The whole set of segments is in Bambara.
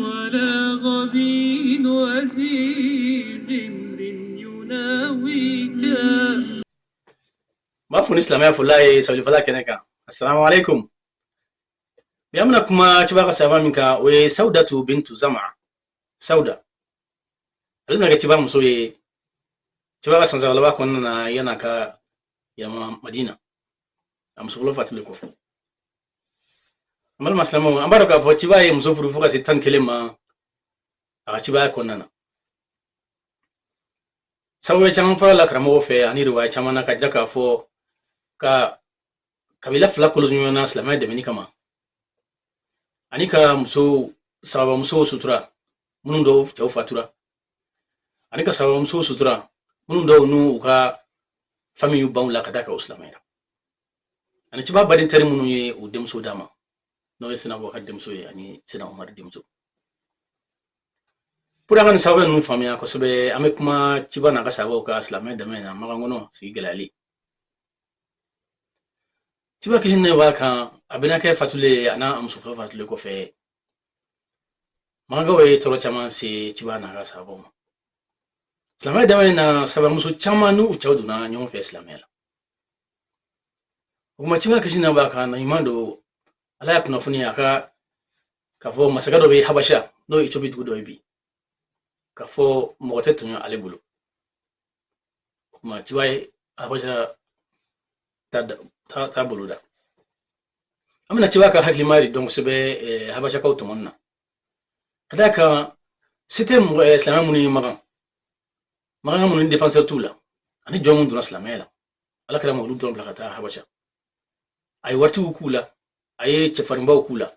ولا غبي وذي غمر يناويك. N b'a fo ni silamɛya foli ye sabulifala kɛnɛ kan. Assalamu alaikum. Bi an bɛna kuma ciba ka sahaba min kan, o ye Sawudatu bintu Zama. Sawuda, ale bɛna kɛ ciba muso ye ciba ka san 3 laban kɔnɔna na, yan'a ka yɛlɛma Madina, a muso fɔlɔ fatulen kɔfɛ. An balima silamɛw, an b'a dɔn k'a fɔ ciba ye muso furu fo ka se 11 ma a ka cibaya kɔnɔna na. Sababu caman fɔra la karamɔgɔ fɛ ani riwaya caman na ka jira k'a fɔ ka kabila fila kolosi ɲɔgɔn na silamɛya dɛmɛni kama, ani ka muso sahabamusow sutura minnu dɔw cɛw fatura, ani ka sahabamusow sutura minnu dɔw n'u u ka famille y'u ban u la ka d'a kan u silamɛyara, ani ciba baden teri minnu ye u denmuso d'a ma, n'o ye Sina Abubakar denmuso ye ani Sina Umar denmuso. Pour an ka nin sababu ninnu faamuya kosɛbɛ, an bɛ kuma ciba n'a ka sahabaw ka silamɛya dɛmɛ na Makan kɔnɔ sigi gɛlɛyali. Ciba kisi nɛɛma b'a kan, a bɛnakɛ fatulen a n'a muso fɔlɔ fatulen kɔfɛ, Makankaw ye tɔɔrɔ caman se ciba n'a ka sahabaw ma silamɛya dɛmɛ na. Sahabamuso caman n'u cɛw donna ɲɔgɔn fɛ silamɛya la. O kuma, ciba kisi nɛɛma b'a kan na ɲuman don, Ala y'a kunnafoni a ka k'a fɔ masakɛ dɔ bɛ Habasha, n'o ye Ethiopie dugu dɔ ye bi, k'a fɔ mɔgɔ tɛ tɔɲɔ ale bolo. O kuma, ciba ye Habasha ta boloda. An bɛna ciba ka hakilimaya de dɔn kosɛbɛ Habashakaw tɔmɔni na, ka d'a kan se tɛ mɔgɔ silamɛ minnu ye Makan, Makan minnu ni défenseur t'u la, ani jɔn minnu donna silamɛya la, Ala kɛra ma olu dɔrɔn bila ka taa Habasha. A ye waritigiw k'u la, a ye cɛfarinbaw k'u la,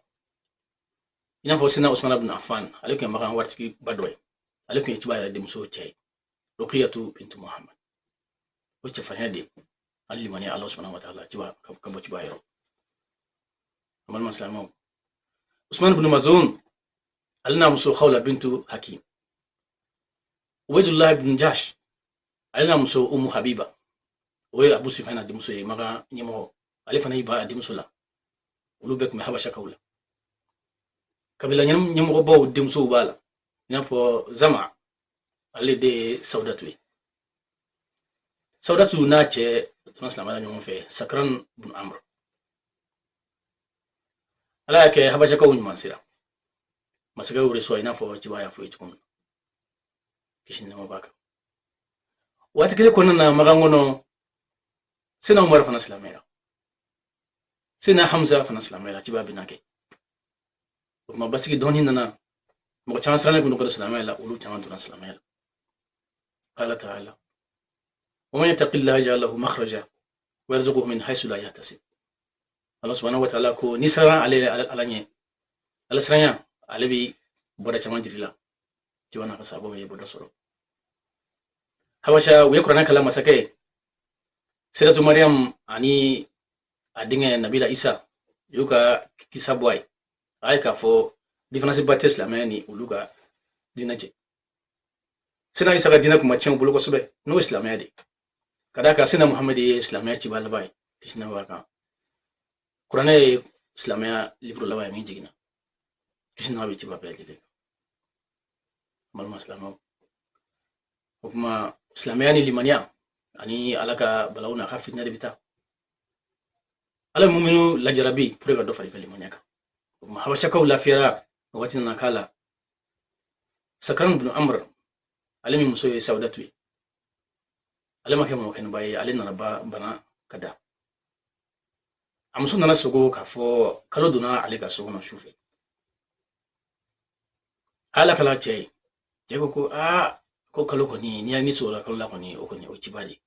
i n'a fɔ Sina Usumana bin Affan, ale tun ye Makan waritigiba dɔ ye, ale tun ye ciba yɛrɛ denmuso cɛ ye, Rukiyatu bintu Muhammad. O cɛfarinya de ale limaniya Ala subhanahu wa ta'ala ciba ka bɔ ciba yɔrɔ. An balima silamɛw, Usman bin Mazun, ale n'a muso Khawla bintu Hakim, Ubaydullah bin Jahsh, ale n'a muso Umu Habiba, o ye Abu Sufyan denmuso ye, Makan ɲɛmɔgɔ, ale fana y'i ban a denmuso la. Olu bɛɛ tun bɛ Habashakaw la. Kabila ɲɛmɔgɔbaw denmusow b'a la, i n'a fɔ Zama, ale de ye Sawudatu ye. Sawudatu n'a cɛ donna silamɛya ɲɔgɔn fɛ, Sakran bin Amr. Ala y'a kɛ Habashakaw ɲuman sera masakɛ y'u reçoit, i n'a fɔ ciba y'a fɔ ye cogo min na, kisi nɛɛma b'a kan. Waati kelen kɔnɔna na, Makan kɔnɔ, Sina Umar fana silamɛyara, Sina Hamza fana silamɛyara, ciba bɛnakɛ. O tuma basigi dɔɔni nana, mɔgɔ caman sirannen kun don ka don silamɛya la, olu caman donna silamɛya la. Qala ta'ala: wa man yattaqillaha yaj'al lahu makhraja wa yarzuquhu min haythu la yahtasib. Ala subhanahu wa ta'ala ko n'i siranna ale Ala ɲɛ, Ala siranya, ale bi bɔda caman jir'i la. Ciba n'a ka sahabaw ye bɔda sɔrɔ Habasha. U ye kuranɛ kalan masakɛ ye, Siratu Mariam ani a denkɛ Nabila Isa y'u ka kisa bɔ a ye. A ye k'a fɔ différence ba tɛ silamɛya ni olu ka diinɛ cɛ. Sina Isa ka diinɛ kun ma tiɲɛ u bolo kosɛbɛ, n'o ye silamɛya de ye, ka d'a kan Sina Muhamadi ye silamɛya ciba laban ye, kisi nɛɛma b'a kan. Kuranɛ ye silamɛya livre laban ye min jiginna, kisi nɛɛma bɛ ciba bɛɛ lajɛlen kan. Balima silamɛw, o kuma, silamɛya ni limaniya ani Ala ka balawu n'a ka fitinɛ de bɛ taa. Ala ye muminu lajarabi pour ka dɔ fara i ka limaniya kan. O kuma, Habashakaw lafiyara. O waati nana k'a la, Sakran bin Amr, ale min muso ye Sawudatu ye, ale ma kɛ mɔgɔ kɛnɛba ye, ale nana ba bana ka da. A muso nana sogo k'a fɔ kalo donna ale ka so kɔnɔ su fɛ. Ala kala cɛ ye, cɛ ko ko aa, ko kalo kɔni, n'i y'a ni sɔrɔla kalo la kɔni, o kɔni o ciba de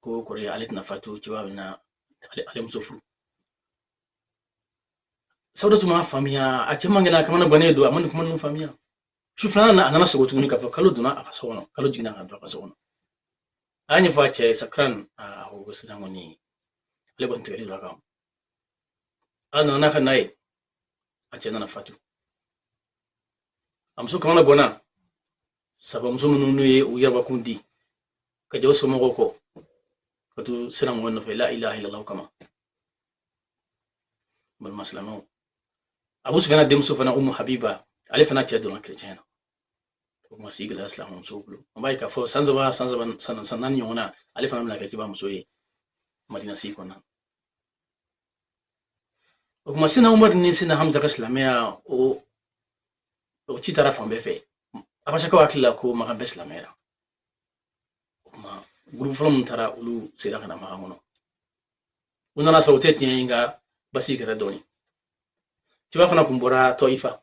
ko kɔrɔ ale tɛna fatu, ciba bɛna ale muso furu. Sawudatu m'a faamuya, a cɛ man kɛnɛ, a kamana gannen don, a ma nin kuma ninnu faamuya. Su filanan na, a nana sogo tuguni k'a fɔ kalo donna a ka so kɔnɔ, kalo jiginna ka don a ka so kɔnɔ. A y'a ɲɛfɔ a cɛ ye, Sakran, a ko sisan kɔni ale kɔni tigɛli don a kan. Ala nana n'a ka na ye, a cɛ nana fatu, a muso kamana ganna. Sahabamuso minnu n'u ye u yɛrɛbakun di ka jɛ u somɔgɔw kɔ ka to sira mɔgɔ nɔfɛ la ilaha illallah kama. Balima silamɛw, Abu Sufiyana denmuso fana, Umu Habiba, ale fana cɛ donna kerecɛn na. O kuma sigi gɛlɛya silamɛmusow bolo. An b'a ye k'a fɔ san 3, san 3, san 4 ɲɔgɔn na, ale fana bɛna kɛ ciba muso ye Madina sigi kɔnɔna. O kuma Sina Umar ni Sina Hamza ka silamɛya, o ci taara fan bɛɛ fɛ. Abasakaw hakili la ko Makan bɛɛ silamɛyara. O kuma gurupu fɔlɔ min taara, olu sera ka na Makan kɔnɔ. U nana sɔrɔ u tɛ tiɲɛ ye, nka basi kɛra dɔɔnin. Ciba fana kun bɔra Tɔyifa.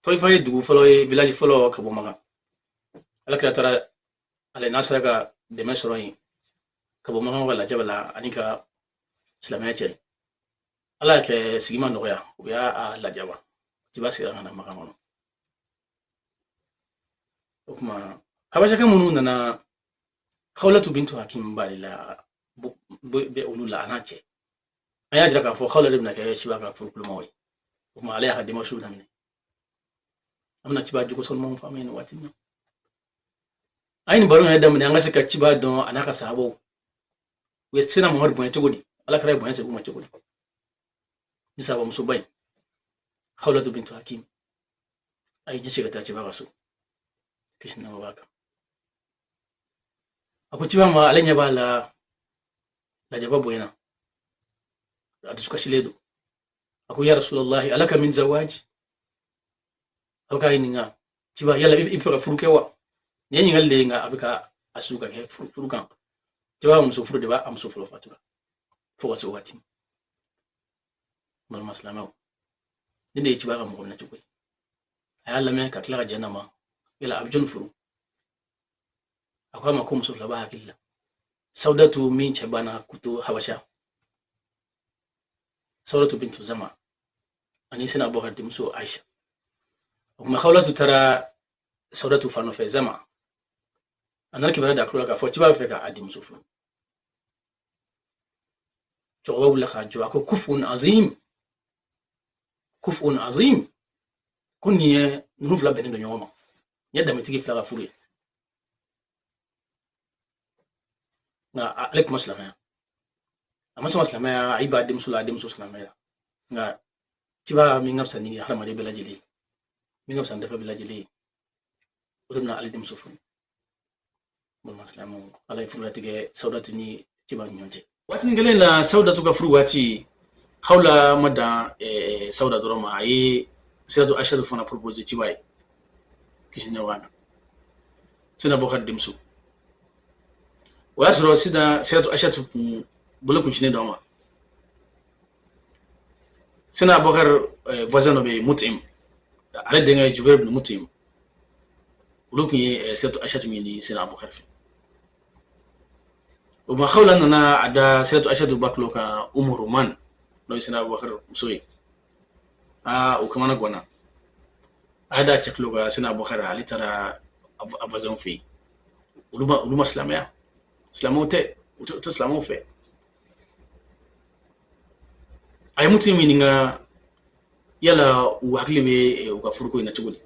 Tɔyifa ye dugu fɔlɔ ye, village fɔlɔ ka bɔ Makan. Ala kira taara ale n'a sera ka dɛmɛ sɔrɔ yen ka bɔ Makan ka lajaba la ani ka silamɛya cɛ. Ala y'a kɛ sigi ma nɔgɔya, u y'a lajaba. Ciba sigira ka na Makan kɔnɔ. O kuma Habasaka minnu nana, Khawlatu bintu Hakim b'ale la, bɛ olu la a n'a cɛ. An y'a jira k'a fɔ Khawla de bɛna kɛ ciba ka furukulomaw ye. O kuma ale y'a ka démarche daminɛ. An bɛna ciba jogo sɔrɔ faamu nin waati in na. An ye nin baro yɛrɛ daminɛ an ka se ka ciba dɔn a n'a ka sahabaw. U ye Sina Mamadu bonya cogo di? Ala kɛra ye bonya segin u ma cogo di? Ni sahabamusoba in, Khawlatu bintu Hakim, a ye ɲɛsin ka taa ciba ka so. Kisi nɛɛma b'a kan. A ko ciba ma, ale ɲɛ b'a la lajaba bonyana, a dusukasilen don. A ko ya Rasulallahi, alaka min zawaji? A bɛ k'a ɲininka, ciba, yala i bɛ fɛ ka furu kɛ wa? Nin ye ɲininkali de ye, nka a bɛ ka a su ka kɛ furu kan. Ciba muso furu de b'a a muso fɔlɔ fatura fo ka se o waati ma. Balima silamɛw, nin de ye ciba ka mɔgɔ minɛ cogo ye. A y'a lamɛn ka tila ka jɛn n'a ma. Yala a bɛ jɔnni furu? A ko a ma ko muso fila b'a hakili la: Sawudatu min cɛ banna k'u to Habasha, Sawudatu bintu Zama, ani Sina Abubakar denmuso Aisha. O kuma Khawlatu taara Sawudatu fa nɔfɛ Zama. A nana kibaruya da tulo la k'a fɔ ciba bɛ fɛ k'a denmuso furu. Cɛkɔrɔba wulila k'a jɔ, a ko kufun azim, kufun azim, ko nin ye ninnu fila bɛnnen don ɲɔgɔn ma, nin ye danbetigi fila ka furu ye. Nka ale kuma silamɛya, a ma sɔn ka silamɛya, a y'i ba denmuso la, a denmuso silamɛya. Nka ciba min ka fisa ni hadamaden bɛɛ lajɛlen ye, min ka fisa ni dafa bɛɛ lajɛlen ye, o de bɛna ale denmuso furu. Balima silamɛw, Ala ye furu latigɛ Sawudatu ni ciba ni ɲɔgɔn cɛ. Waatinin kelen na, Sawudatu ka furu waati, Hawla ma dan Sawuda dɔrɔn ma, a ye Siratu Aishatu fana proposé ciba ye, kisi nɛɛma b'a kan, Sina Abubakar denmuso. O y'a sɔrɔ sina Siratu Aishatu kun bolo kun sinnen don a ma. Sina Abubakar voisin dɔ bɛ yen, Mutim, ale denkɛ Jubair bin Mutim, olu kun ye Siratu Aishatu ɲini Sina Abubakar fɛ. O ma Hawla nana a da Siratu Aishatu ba tulo kan, Umu Ruman, n'o ye Sina Abubakar muso ye. Aa, o kamana ganna. A y'a da cɛ tulo kan, Sina Abubakar, ale taara a voisin fɛ yen. Olu ma silamɛya, silamɛw tɛ, u tɛ silamɛw fɛ. A ye Mutim ɲininka yala u hakili bɛ u ka furuko in na cogo di.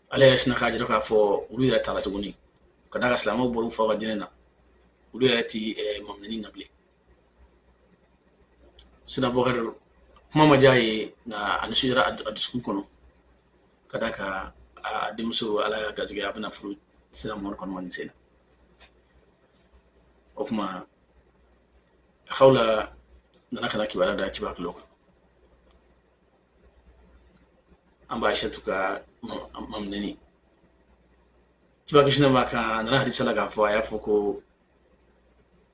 Ale yɛrɛ sinna k'a jira k'a fɔ olu yɛrɛ taara tuguni ka d'a kan silamɛw bɔra u fa ka diinɛ na, olu yɛrɛ ti maminɛni na bilen. Sina Abubakar kuma ma diya ye, nka a nisɔndiyara a dusukun kɔnɔ ka d'a kan a denmuso, Ala y'a garijɛgɛ a bɛna furu Sina Mamadu kɔni ma nin sen na. O kuma Hawla nana ka na kibaruya da ciba tulo kan, an ba Aishatu ka maminɛni. Ciba kisi nɛɛma b'a kan, a nana hadisa la k'a fɔ a y'a fɔ ko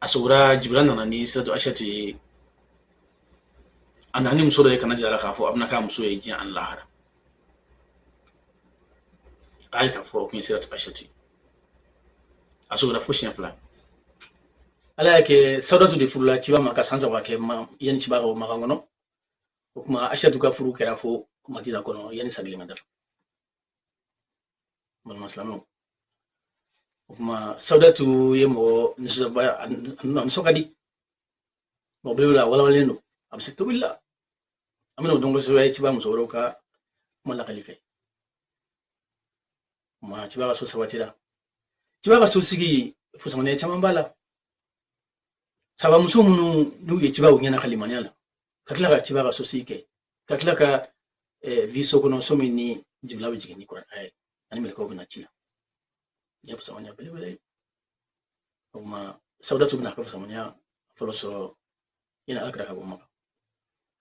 a sogora Jibira nana ni Siratu Aishatu ye, a nana ni muso dɔ ye ka na jira la k'a fɔ a bɛna k'a muso ye diɲɛ ani lahara. A ye k'a fɔ o kun ye Siratu Aishatu ye. A sogora fo siɲɛ 2. Ala y'a kɛ Sawudatu de furula ciba ma ka san 3 kɛ yanni ciba ka bɔ Makan kɔnɔ. O kuma Aishatu ka furu kɛra fo Madina kɔnɔ yanni san 1 ka dafa. Balima silamɛw, o kuma Sawudatu ye mɔgɔ nisɔndiya, a nisɔn ka di, mɔgɔ belebele, a walawalalen don, a bɛ se tobili la. An bɛna o dɔn kosɛbɛ ciba muso wɛrɛw ka kuma lakali fɛ. Kuma ciba ka so sabatira, ciba ka so sigi fusamaniya caman b'a la. Sabamuso minnu n'u ye cibaw ɲɛna ka limaniya la Ka tila ka ciba ka sosigi kɛ, ka tila ka vi so kɔnɔ, so min ni jibila bɛ jigin ni kuranɛ ye ani mɛlɛkɛw bɛna ci la. Nin ye fisamaniya belebele ye. O tuma Sawudatu bɛna ka fisamaniya fɔlɔ sɔrɔ yanni Alakira ka bɔ Maka.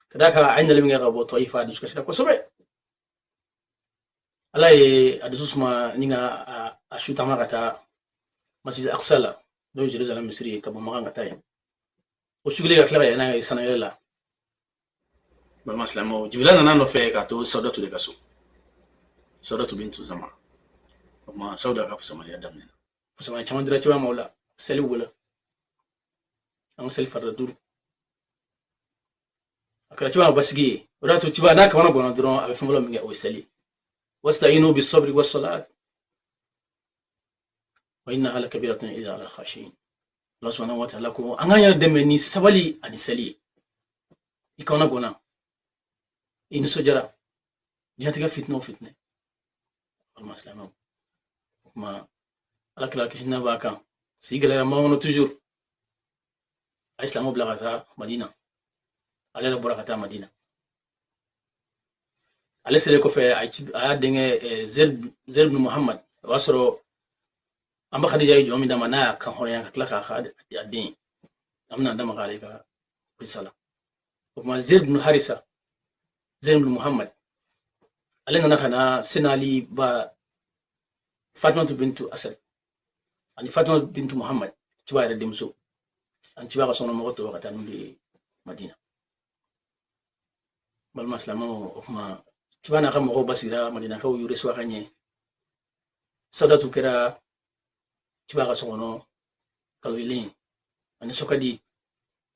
Ka d'a kan a ye nali min kɛ ka bɔ Tɔyifa, a dusu kasira kosɛbɛ. Ala ye a dusu suma ni ka a su taama ka taa Masjid Aqsa la, n'o ye Jerusalem misiri ye, ka bɔ Makan ka taa yen. O su kelen ka tila ka yɛlɛ n'a ye sanayɛlɛ la. Balima silamɛw, Jibila nana nɔfɛ k'a to Sawudatu de ka so, Sawudatu bintu Zama. O tuma Sawuda ka fisamaniya daminɛna. Fisamaniya caman dira ciba ma o la. Seli wala an ka seli farida 5, a kɛra ciba ma basigi ye. O de y'a to ciba n'a kamana ganna dɔrɔn, a bɛ fɛn fɔlɔ min kɛ, o ye seli ye. Wasta'inu bis-sabri was-salat wa innaha lakabiratun illa ala al-khashi'in. Allah subhanahu wa ta'ala ko an k'an yɛrɛ dɛmɛ ni sabali ani seli ye. I kamana ganna, i nisɔndiyara, diɲɛtigɛ fitinɛ o fitinɛ, balima silamɛw, o tuma Ala kira kisi n'a b'a kan, si gɛlɛyara maa kɔnɔ toujours. A ye silamɛw bila ka taa Madina, ale yɛrɛ bɔra ka taa Madina. Ale selen kɔfɛ, a y'a denkɛ Zeid bin Muhammad, o y'a sɔrɔ an ba Khadija ye jɔn min d'a ma, n'a y'a kan hɔrɔnya ka tila k'a ka a den ye. An bɛna da maga ale ka kisa la. O tuma Zeid bin Harisa, Zeid bin Muhammad, ale nana ka na Senali ba Fatimatu bintu Asad ani Fatima bintu Muhammad, ciba yɛrɛ denmuso, ani ciba ka sokɔnɔmɔgɔ tɔw ka taa n'olu ye Madina. Balima silamɛw, o tuma ciba n'a ka mɔgɔw basigira, Madinakaw y'u reçoit ka ɲɛ. Sawudatu kɛra ciba ka so kɔnɔ kalo yelen ani sɔkadi.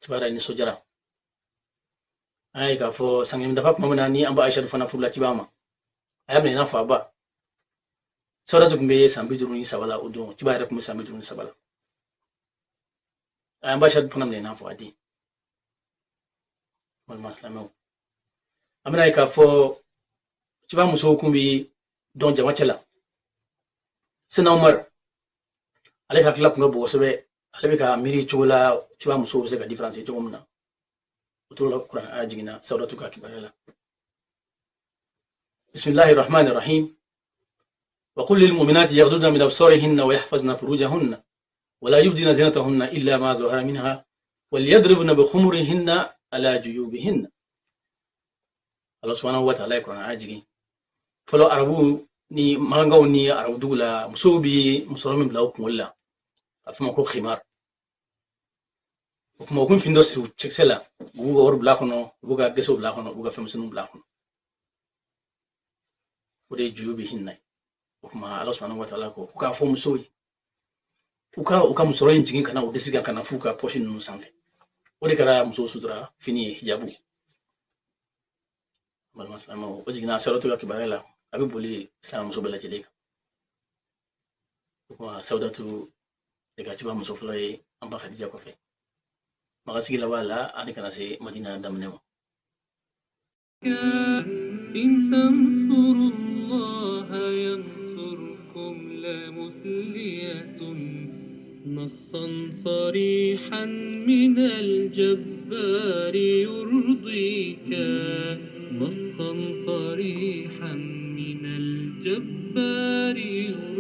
Ciba yɛrɛ nisɔndiyara. An y'a ye k'a fɔ san kelen dafa tuma min na ni an ba Ayisatu fana furula ciba ma, a y'a minɛ i n'a fɔ a ba. Sawudatu tun bɛ san 53 la o don, ciba yɛrɛ tun bɛ san 53 la. A y'an ba Ayisatu fana minɛ i n'a fɔ a den. Balima silamɛw, an bɛna ye k'a fɔ ciba musow kun bɛ dɔn jama cɛ la. Sena Umar, ale ka hakilila kun ka bon kosɛbɛ. Ale bɛ ka miiri cogo la ciba musow bɛ se ka différencier cogo min na. O t'o la, kuranɛ aya jiginna Sawudatu ka kibaruya la. Bismillahi rahmani rahim. Wa qul lil mu'minati yaghdudna min absarihinna wa yahfazna furujahunna wa la yubdina zinatahunna illa ma zahara minha waliyadribna bi khumurihinna ala juyubihinna. Allah subhanahu wa ta'ala ye kuranɛ aya jigin. Fɔlɔ arabu ni makankaw ni arabu dugu la, musow bi musɔrɔ min bila u kunkolo la, a fɔ ma ko khimar. O tuma u kun fini dɔ siri u cɛkisɛ la, u b'u ka wari bila a kɔnɔ, u b'u ka gesew bila a kɔnɔ, u b'u ka fɛnmisɛnninw bila a kɔnɔ. O de ye juyubihinna ye. O tuma Ala subhanahu wa ta'ala ko k'a fɔ musow ye u ka musɔrɔ in jigin ka na u disi kan, ka na f'u ka pɔsi ninnu sanfɛ. O de kɛra musow sutura fini ye, hijabu. Balima silamɛw, o jiginna Sawudatu ka kibaruya la, a bɛ boli silamɛmuso bɛɛ lajɛlen kan. O tuma Sawudatu de ka ciba muso fɔlɔ ye an ba Khadija kɔfɛ. Makan sigi laban la ani kana se Madina daminɛ ma. إن تنصروا الله ينصركم لمثلية نصا صريحا من الجبار يرضيك، نصا صريحا من الجبار يرضيك.